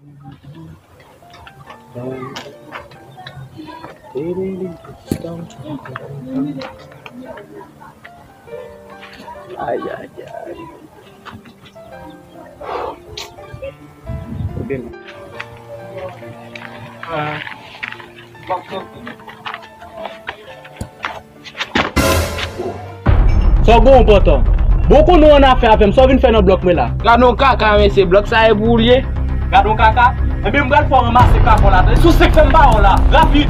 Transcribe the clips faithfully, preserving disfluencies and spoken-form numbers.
Ay, ay, ay. Sa w gen w pantan? Bon, w konnen w annafè avè m, sa w vin fè nan blòk mwen la? Gade yon kaka, mesye, blòk sa e pou ou l ye? Gade yon kaka? Enben, m pral fè w ranmase kaka w la. Sou senk fè m ba w la. Rapid!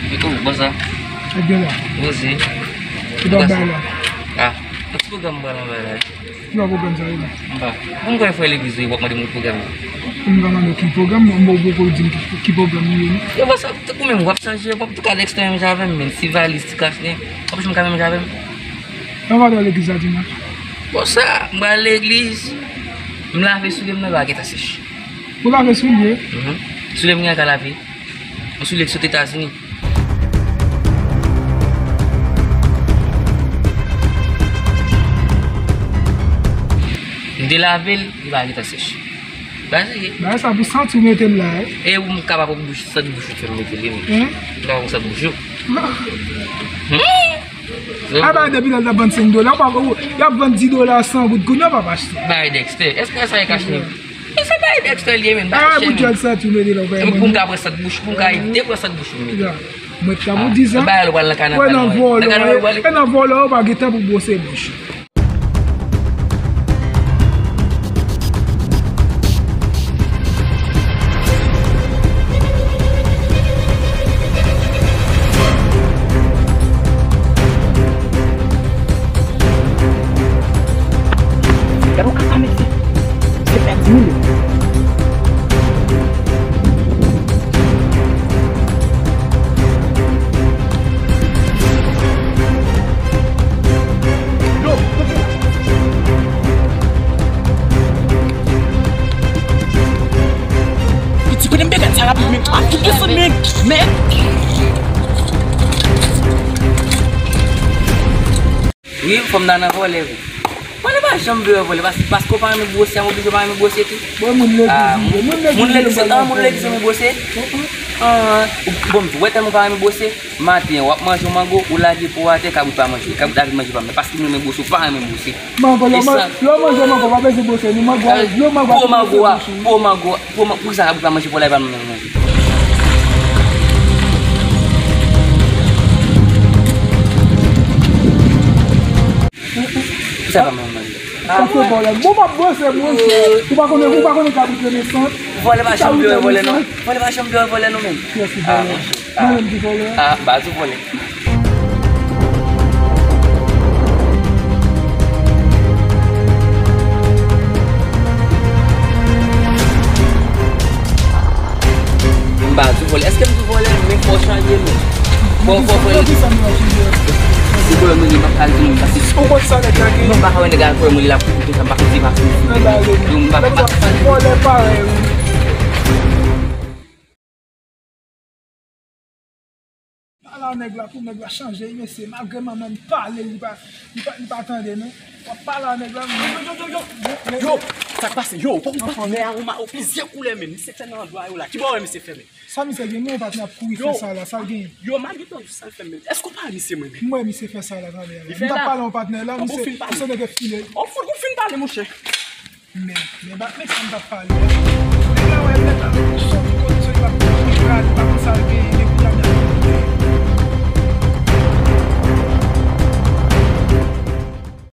E kou, bòs la? Sa k gen la? Poze. Ki bòs bay la? Ah, yon ti pwogram m pral anba la. Ki bò pwogram sa ye la? M pa. Bon, m kwè frè legliz ou ye, w ap mande m ki pwogram. Pou m ka mande w ki pwogram, mwen m poko di m ki, ki pwogram li ye non. Yo, bòs, tankou menm w ap chanje, w ap tou ka Dexter menm jan avè m, menm ti valiz, ti kach, nen. W ap janm ka menm jan avè m. Sa w pral legliz la dimanch? Bòs, m pral legliz, m lave soulye m nan, yo a gentan sèch. Ou lave soulye? Mhm. Soulye m gen ka lave. Yon soulye ki sot Etazini. M te lave l, li pa gentan sèch. Bagay sa ye. Bagay sa pou santi w mete l la, wi. E ou m kapab pou bouch, sant bouch ou fè m mete li, men. Hein? M kapab pou sant bouch ou. Hmm? A, bagay depi lè l t ap vann senk dola, w pa, w, y ap vann dis dola san goud, kounye a w p ap achte. Bagay Dexter. Èske sa e kach li? E se bagay Dexter li ye, men. Bagay pou djòl santi w mete la, w pa. Pou m ka pran sant bouch, pou m ka ede pran sant bouch ou mete. Mwen t ap di sa. Bagay la w pral nan kay nan kay. Nan vòlò, nan kay nan vòlò, e nan vòlò, w pa gen tan pou bwose bouch. Gade yon kaka, mesye. Se pèdi mil. Yo, piti kote m te gad sa rapid, men. Ah, tout desann, men. Men. Wi, fò m ta nan vòlè, wi. Vòlè pa janm vle wè vòlè, pas-, paske w pa renmen bwose, m oblije w pa renmen bwose tou. Bon, moun legliz, moun legliz, ah, moun legliz renmen bwose. Ah, bon, m di w, wè tèlman w pa renmen bwose, maten, w ap manje yon mango, ou lage po atè, kabrit pa manje, kabrit la vin manje pa m, men paske m renmen bwose, ou pa renmen bwose. Mango, lè w man-, lè w manje mango, pa bezwen bwose, ni mango, eh, lè w mango, po mango a, po mango a, po man-, poukisa kabrit pa manje, po la, li pa nan manje. Sa pa mwen mande. Sa se vòlè. Bon, m ap bwose, monchè. Ou pa konnen, ou pa konnen kabrit renmen sant. Vòlè pa janm vle wè vòlè, non. Vòlè pa janm vle wè vòlè, non, menm. Kiyès ki vòlè? Mwen menm ki vòlè? Ah, ba, sou vòlè. M pa di w vòlè. Èske m di w vòlè? Men fò w chanje non. Fò, fò, fò. Pou kisa m ap chanje? Si vòlè mwen li, m ap pale di nou, paske ou konn sa nèg la gen? Non, m pa ka wè nèg la vòlè mwen li la pou koute sa, m pa koute, m pa koute. Yo, m pa, m pa. Vòlè parèy ou. Pale a nèg la pou nèg la chanje, mesye. Malgre manman m pale, li pa, li pa, li pa tande, non. W ap pale a nèg la, yo, yo, yo, yo, yo, yo, yo, sa k pase? Yo, ou pa konn patnè a, ou ma-, ou plizyè koulè menm. Misye fè nan andwa yo la. Ki bò wè misye fè menm? Sa misye gen, men patnè ap kouri fè sa la, sa l gen? Yo, malgre tande sa l fè menm. Èske ou pa wè misye mwen menm? M wè misye fè sa la, tande la. M t ap pale yon patnè la, misye, misye nèg file. Ou fin pale, monchè. Men, men, bat, men sa m t ap pale a. Nèg la wè, nèg la, sòti kote, sòti pa, li pa konn sa l gen, li